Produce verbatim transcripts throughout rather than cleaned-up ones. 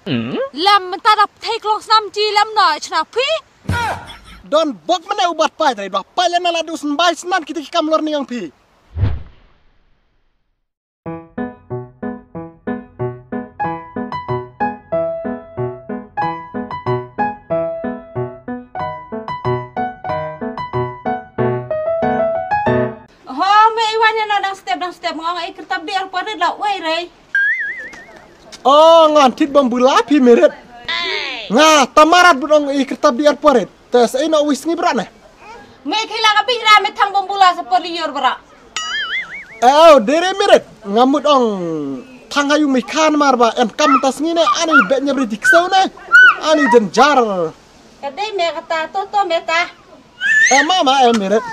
Lem mynta da pthei klong snam chi lem na chna phi. Don bok mane u bat pai trai dwa pai lena la du symbai snan kita ki kam lor ni ong phi. Ho me iwan na dang step dang step ngong ai kertab di ar parit la wai rei. Oh, ngan tit bom bula phi merit. Nga tamarat but ong i kertab di ar parit. Te sa ino wis ngi bra ne. Me khila ka ping ra me thang bom bula sa por lior bra. Oh, dere merit. Ngamut ong thang hayu me khan mar ba em kam tas ngi ne ani be nyabri dikso ne. Ani jenjar. Ka dei me kata to to me ta. Eh mama eh merit.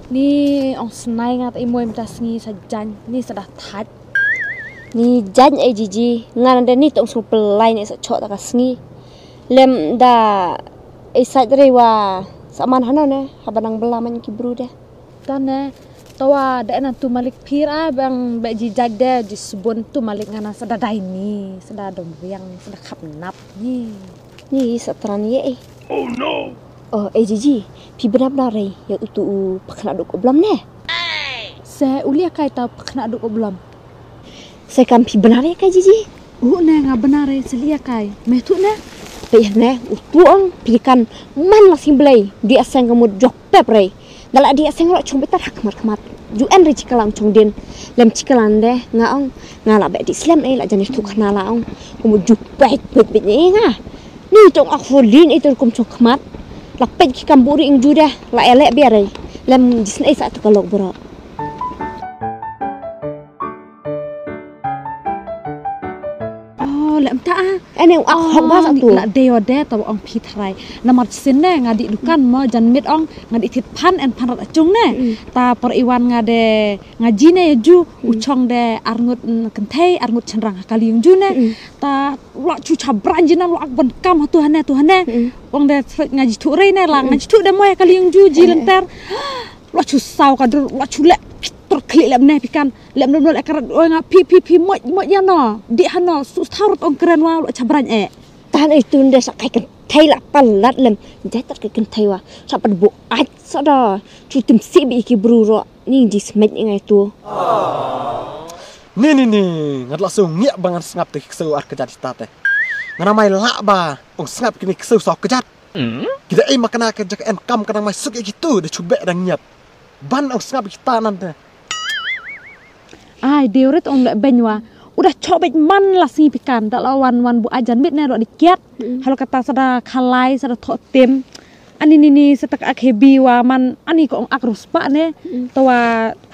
Ni ong snai nga ta i moi mynta sngi sa jan ni sa da thaj. Ni jan ai jiji nga nda ni tong sung pelai ni sa chok ta ka sngi. Lem da ai sait re wa sa man hano ne haba nang bela man ki bru de. Tane tawa da enan tu malik phir a bang be ji jaj de ji subun tu malik ngana sa da dai ni sa da dom riang sa da khap nap ni. Ni sa tran ye eh. Oh no. Oh eh jiji phi bena bena re ya utu u pakhna duk oblom ne. Se ulia kai ta pakhna duk oblom. Sai kam phi bna re kai jiji. U ne nga bna re se lia kai me thu ne. Pe ne u tu ong phi kan man la sing blai di aseng ka mut jok pep re. Da la di aseng ro chung betar ha khmat khmat. Ju en re chikalam chung din. Lem chikalam de nga ong nga la be di slem e la jani thu khna la ong. Ku mut ju pek pek pek ne nga. Ni tong ak fo lin e tur kum chung khmat. La pek ki kam buri ing ju de la ele bi re. Lem jisne sa tu ka lok bro. Oh, lem ta a. Ene ak hok ba sa tu. La deo de taw ong phi thrai. Namar sin ne nga di dukan mo jan mit ong nga di thit phan en phan rat achung ne. Ta por iwan nga de nga ji ne ju u chong de arngut kenthei arngut chenrang kali yung ju ne. Ta la chu cha bran ji nam la ak ban kam tu hane tu hane. Ong de nga ji thu rei ne la nga ji thu de mo kali yung ju ji lenter. La chu saw ka dur la chu le pitor khli lem ne pikan. Lem lem lem karat oi nga phi phi phi moj moj ya no di hano su thar ong kren wa lo chabran e. Tan ai tun de sa kai kan thai la palat lem jai tar kai kan thai wa sa pat bu ai sa da chu tim si bi ki bru ro ni di smet ngai tu. Ni ni ni ngat la su ngiak ba ngan sngap te ki ksew ar kejat ta te. Ngana mai la ba ong sngap kini ksew sa kejat. Kita ai makna ka jak en kam kana mai suk ki tu de chu be dang ngiat. Ban ong sngap kita nan te. Ai deu rit ong le beny wa. Udah chok bej man la sngi pikan da la wan wan bu ajan mit ne lo di kiat. Halo kata sada khalai sada thok tim. Ani ni ni sada ka ak hebi wa man ani ko ong ak ruspa ne. Tawa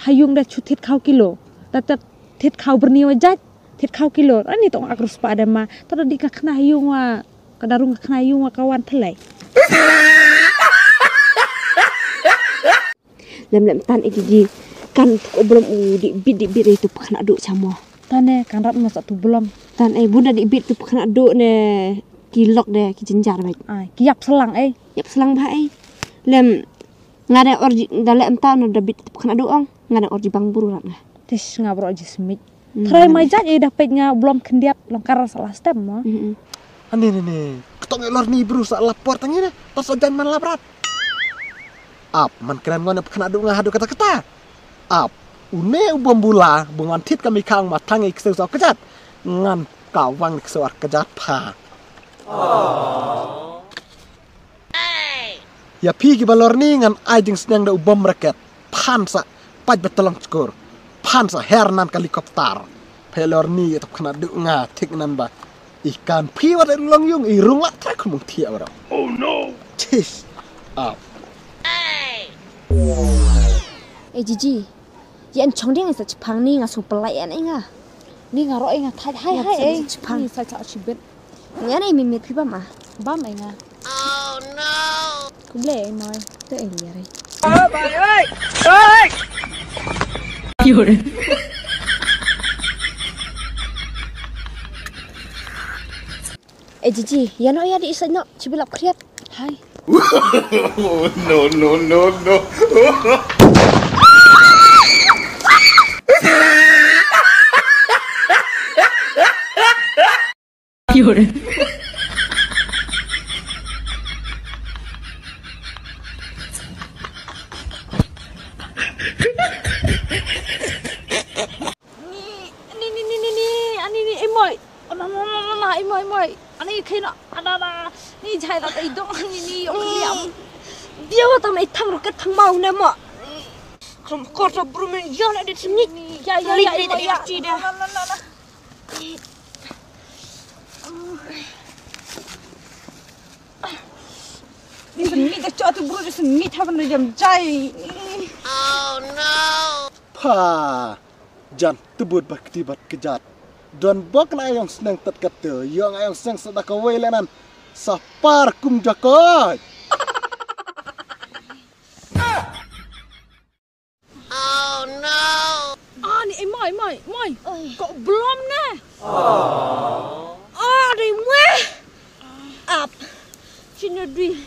hayung da chu thit khaw kilo. Da tat thit khaw berni wa jaj. Thit khaw kilo. Ani to ong ak ruspa da ma. Tada di ka khna hayung wa ka darung ka khna hayung wa ka wan thelai. Lem lem tan e jiji kan tu ko blom u di bit di bit itu pakhna duk chamo. Tane kan rat ma sa tu blom. Tan e bunda di bit tu pakhna duk ne ki lok de ki jinjar bai. Ai ki yap selang e. Yap selang ba e. Lem nga de orji da lem tan da bit tu pakhna duk ong nga de orji bang buru rat nga. Tis nga bro ji smit. Trai mai jaj e da pej nga blom khendiat long karar sa last time mo. Ani ni ni. Ketong e lor ni bru sa lapor tangi ne. Tas ojan man labrat. Ap man kren ngon pkhna duk nga hadu kata kata. Ap une u bom bula bu ngan thit kami khang ma tang e ksew sa kejat. Ngan kawang ksew ar kejat pha. Ya phi ki balor ni ngan ai jing sniang da u bom raket. Phan sa paj betalong chkur. Phan sa her nan helikopter. Phe lor ni ya tap khna du nga thik nan ba. Ikan phi wa da long yung i rung la trak mung thia wa. Oh no. Tis. Ap. E jiji. Yan chong ding sa chipang ni nga su pelai yan nga. Ni nga ro nga thai hai hai e. Chipang ni sa cha chibit. Nga ni mi mit phi ba ma. Bam e nga. Oh no. Kuble e moi. Te e liare. Oi oi. Oi. Yore. Eh, Jiji, ïa no ïa di isai no, chibilap kriat. Hai. No, no, no, no. Ni, ni, ni, ni, ni, ni, ani ni, eh, moi. Oh, ma, ma, ma, ma, ma, eh, moi, moi. Ani khe na, ana, ana. Ni jai la, eh, dong, ni, ni, yo, liam. Dia wa tam, eh, thang roket thang mau ne, ma. Krom kor ta bru men, yo, na, di sini. Ya, ya, ya, eh, moi, ya. Na, na, na, na. Di sini, da cha tu bru, di sini, thaban, na, jam jai. Oh, no. Pha, jan tebut ba kti bad kjat. Don bok na ayong sneng tat kat te, yong ayong sneng sa da kawei lenan. Sa par kum jakoi. Oh, no. Ah, ni, eh, moi, moi, moi. Oi. Ko blom ne. Oh. Ah, dei moi. Ap. Sini dui.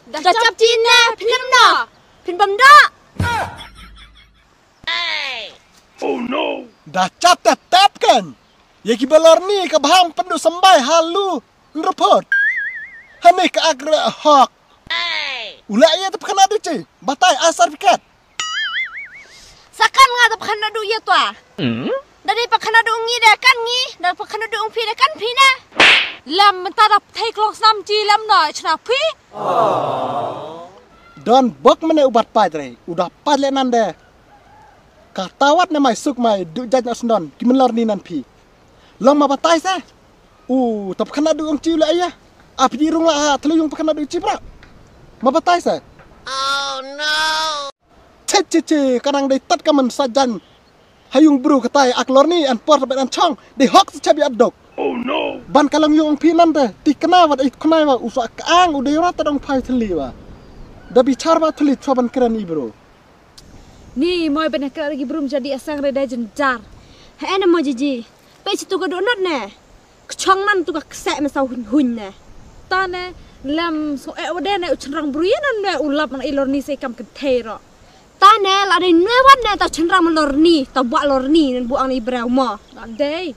Da chap ti ne, phin bam da. Phin bam da. Oh, no. Da chap te tep ken. Ïa ki balor ni ka bham pendu sambai halu nrupot. Hani ka akre hok. Ula ïa te pkhana du chi. Batai asar piket. Sakan nga da pkhana du ïa tua. Da dei pkhana du ngi da kan ngi, da pkhana du ong phi da kan phi ne. Lam mynta da thei klong snam chi lam no chna phi. Don bok mane u bat pai tre, u da pat le nan de. Ka tawat ne mai suk mai du jaj na sndon, ki men lor ni nan phi. Long ma batai se. U ta pkhana du ong chi u la ïa. A phi di rung la ha thlung pkhana du chi pra. Ma batai se. Oh, no. Che, che, che, ka nang dei tat ka man sa jan. Ha yung bru ka tai ak lor ni an por ta bet an chong. Dei hok sa chabi at dok. Oh, no. Ban ka long yung phi nan te. Ti kna wat it kna wa u sa ka ang u dei rat ta dong phai thli wa. Da bichar wa thli chwa ban kren i bru. Ni moi ban kra gi brum jadi asang re da jen jar. He ne mo jiji. Pe chi tu ka do not ne. Kchong nan tu ka kse me sa hun hun ne. Ta ne lem so e wade ne u chenrang bru ïa nan ne u lap nang i lor ni se kam kynthei ro. Ta ne la dei nwe wan ne ta chenrang ma lor ni, ta buak lor ni, nan buak ni breu mo. La dei.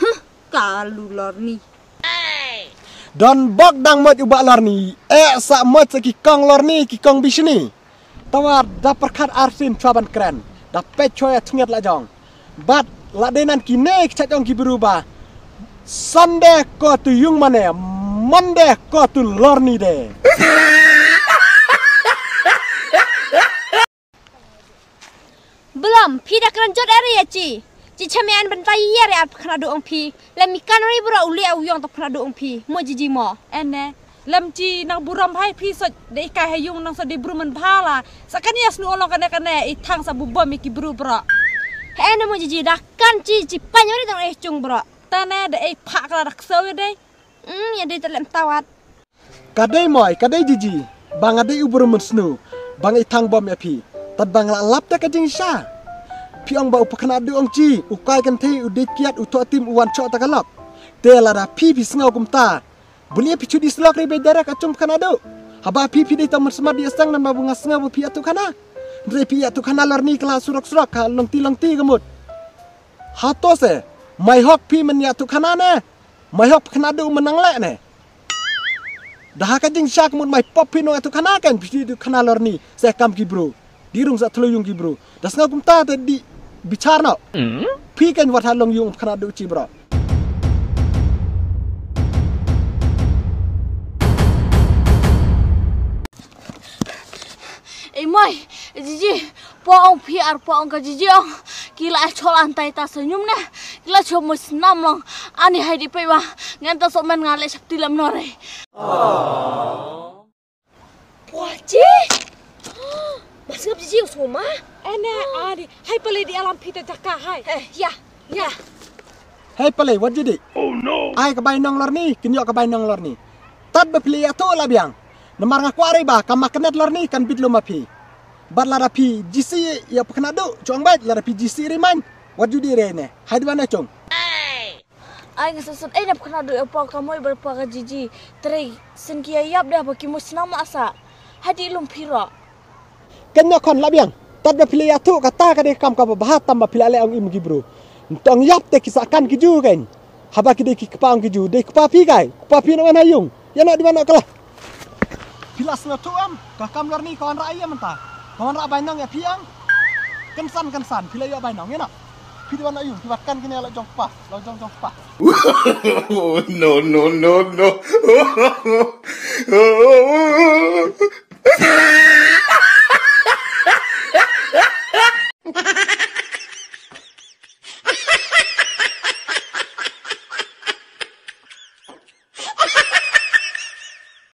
Huh, ka lu lor ni. Don bok dang mot u buak lor ni, eh sa mot sa ki kong lor ni, ki kong bishni. Tawar da pyrkhat arsien chwa ban kren, da peit chwa ïa tnget la jong. Bad la dei nan kine ki cha jong ki bru ba. Sunday ko tu yung mane, Monday ko tu lor ni de. Blom, phi da kren jot eri ya chi. Chi chame an ban tai yer ya pkhana du ong phi. Lem i kan ri bro u le u yong ta pkhana du ong phi. Mo jiji mo. Ene. Lem chi nang burom hai phi so de i kai ha yung nang so de bru man bha la. Sa kan ya snu olong kane kane i thang sa bu bom i ki bru bro. He ene mo jiji da kan chi chi pan yori tang e chung bro. Tane de e pha kala da ksew ya de. Hmm, ya de ta lem tawat. Ka dei moi, ka dei jiji. Ba nga dei u bru man snu. Ba nga i thang bom ya phi. Tad ba nga la lap ta ka jingsha. Phi ong ba u pkhana du ong chi, u kai kan thei, u dei kiat, u thoh tim, u wan chok ta ka lap. Te lada phi phi sngew kumta. Bun ïa phi chudi slok ri be dara ka chung khana do. Haba phi phi dei ta man smat di asang nan ba bu nga sngew ba phi atu khana. Ndre phi atu khana lor ni kala surok surok ka long ti long ti ka mut. Hato se, mai hok phi man ïa atu khana ne. Mai hok khana do man nang le ne. Da ha ka jingsha ka mut mai pop phi nong atu khana kan phi atu khana lor ni. Se kam ki bru. Di rung sa thlu yung ki bru. Da sngew kumta te di bichar na. Phi kan wat ha long yung khana du chi bro. Ei moi, jiji, po ong phi ar po ong ka jiji ong. Ki la chol an tai ta senyum ne. Ki la chol mo snam long. Ani hai di pe wa. Ngan ta so men nga le chap ti lam no re. Pua chi. Mas ngap ji usuma. Ene, ani. Hai pale di alam pita jaka hai. Eh, ya. Ya. Hai pale wat jadi. Oh no. Ai ka bai nong lor ni, kin yok ka bai nong lor ni. Tad ba pili ya tu la biang. Namar nga kwari ba ka magnet lor ni kan bit lum ma phi. Bad lada phi jisi ïa phi khynnah duh, chong bad lada phi jisi ri man. Wat ju dih re ne. Hai dwan na chong. Ai nga sasat ai na phi khynnah duh ïa phi ka moi bad phi ka jiji. Trei sien ki ïa ïap deh ba ki moi snam asa. Hai dih lum phi ro. Kynnoh khon la biang. Tad ba phi la ïathuh kata ka dei ka kam kaba bha tam ba phi la leh ong im ki bru. Tong ïap te ki sa kan ki ju kan. Haba ki dei ki kpa ong ki ju, dei kpa phi kai, kpa phi na wan ha ïung. Ïa na di wan na kala. Phi la sngewthuh em, ka kam lor ni ka wan ra ai mynta. Ka wan ra bai nong ïa phi ang. Kynsan kynsan, phi la ïa bai nong ïa na. Phi di wan na ïung, phi wat kan kine la jong pa, la jong jong pa. Oh, no, no, no, no.